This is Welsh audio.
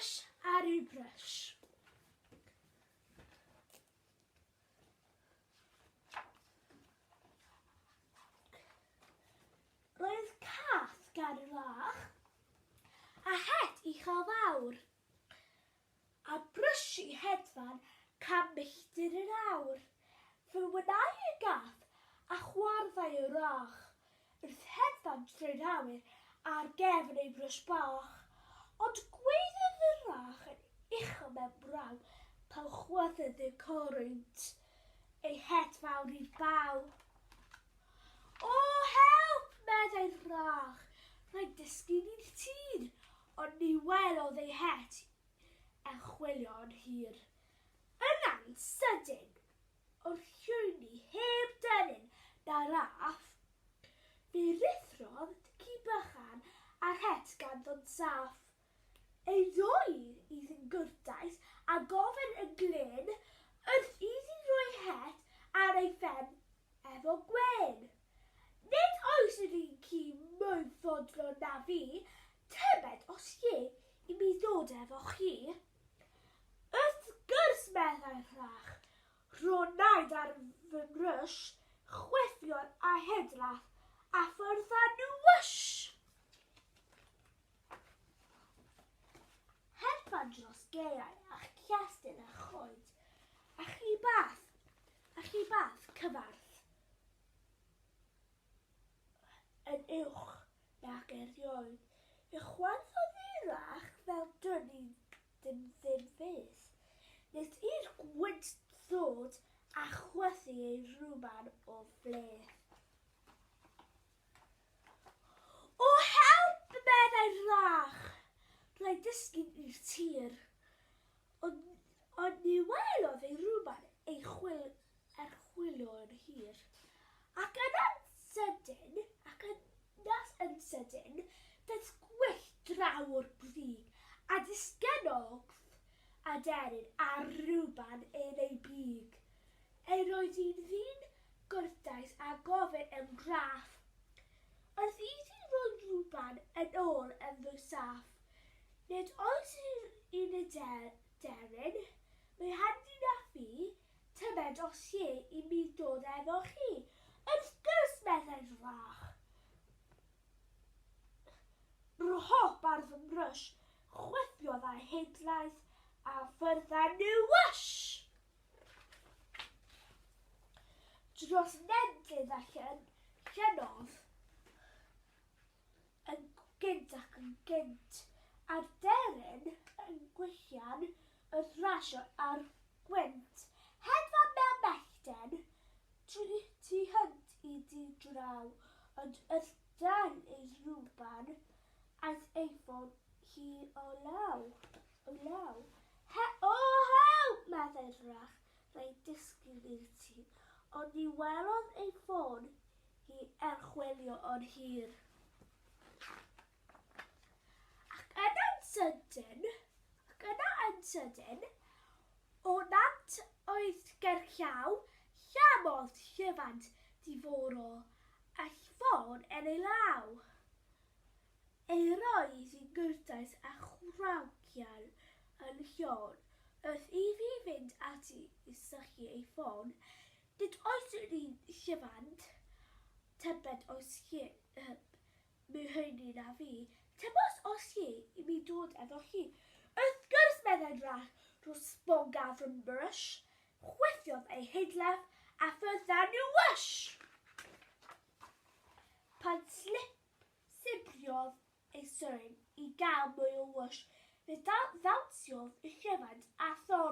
Wsh ar ei brysh. Roedd cath gan y rach a het uchel fawr, a brysi hedfan cam milltir yr awr. Fe wnâi y gath a chwarddai y rach wrth hedfan trwy'r awyr ar gefn ei brwsh bach. Ond gwaeddodd y rach yn uchel mewn braw pan chwythodd y corwynt ei het fawr i'r baw. O, help! meddai'r wrach. Rhaid disgyn i'r tir. Ond ni welodd ei het yn chwilio'n hir. Yna'n sydyn, o'r llwyni heb dynnu'n na raff, fe ruthrodd ci bychan a'r het ganddo'n saff. Ei ddwy iddi'n gwrtais a gofyn yn glên wrth iddi roi het ar ei phen efo gwên. Nid oes yr un ci mwy fodlon na fi, tybed os lle i mi ddod efo chi? Wrth gwrs, meddai'r wrach, rho naid ar fy mrwsh, chwifiodd a hydlath a ffwrdd â nhw wsh! Hedfan dros gaeau a chestyll a choed, a chi bath, a chi bath cyfarth yn uwch nag erioed. Fe chwarddodd ei rach fel dwn i ddim ddim fyth, nes i'r gwynt ddod a chwythu ei rhuban o fleth. O help! meddai'r wrach. Rhaid disgyn i'r tir. Ond, ond ni welodd ei rwban ei chwil er chwilio yn hir. Ac yna'n sydyn, ac yna yn sydyn, daeth gwyllt draw o'r brig a disgynnodd aderyn ar rwban yn ei big. Yr oedd hi'n ddyn gwrtais a gofyn yn graff. Wrth iddi roi rhuban yn ôl yn fwy saff, Nid oes un y deryn mwy handi na fi, tybed os lle i mi dod efo chi? Wrth gwrs, meddai'r wrach. Rhop ar fy mrwsh, chwifiodd â heidlais a ffwrdd â nhw, wsh! Dros nentydd a llynnodd yn gynt ac yn gynt, a'r deryn yn gwichian wrth rasio â'r gwynt. Hedfan mewn mellten tu hwnt i du draw, ond wrth dan ei rhuban aeth ei ffon hi o law. O law. He, o help! meddai'r wrach, rhaid disgyn i'r tŷ, ond ni welodd ei ffôn hi er chwilio yn hir. Ac yna'n sydyn, ac yna yn sydyn, o nant oedd gerllaw, llamodd llyfant diforol a ffôn yn ei law. Ei roedd hi'n gwrtais a chrawcian yn llon wrth iddi fynd ati i sychu ei ffôn. Nid oes yr un llyfant, tybed oes lle mwy heini na fi, tybed oes lle i mi dod efo chi? Wrth gwrs, meddai'r wrach dros sbong a fy mrwsh, chwifiodd ei hidlaf a ffwrdd â nhw wsh! Pan slip Sibriodd ei seren i gael mwy o wsh, fe ddawnsiodd y llyfant a thorrodd.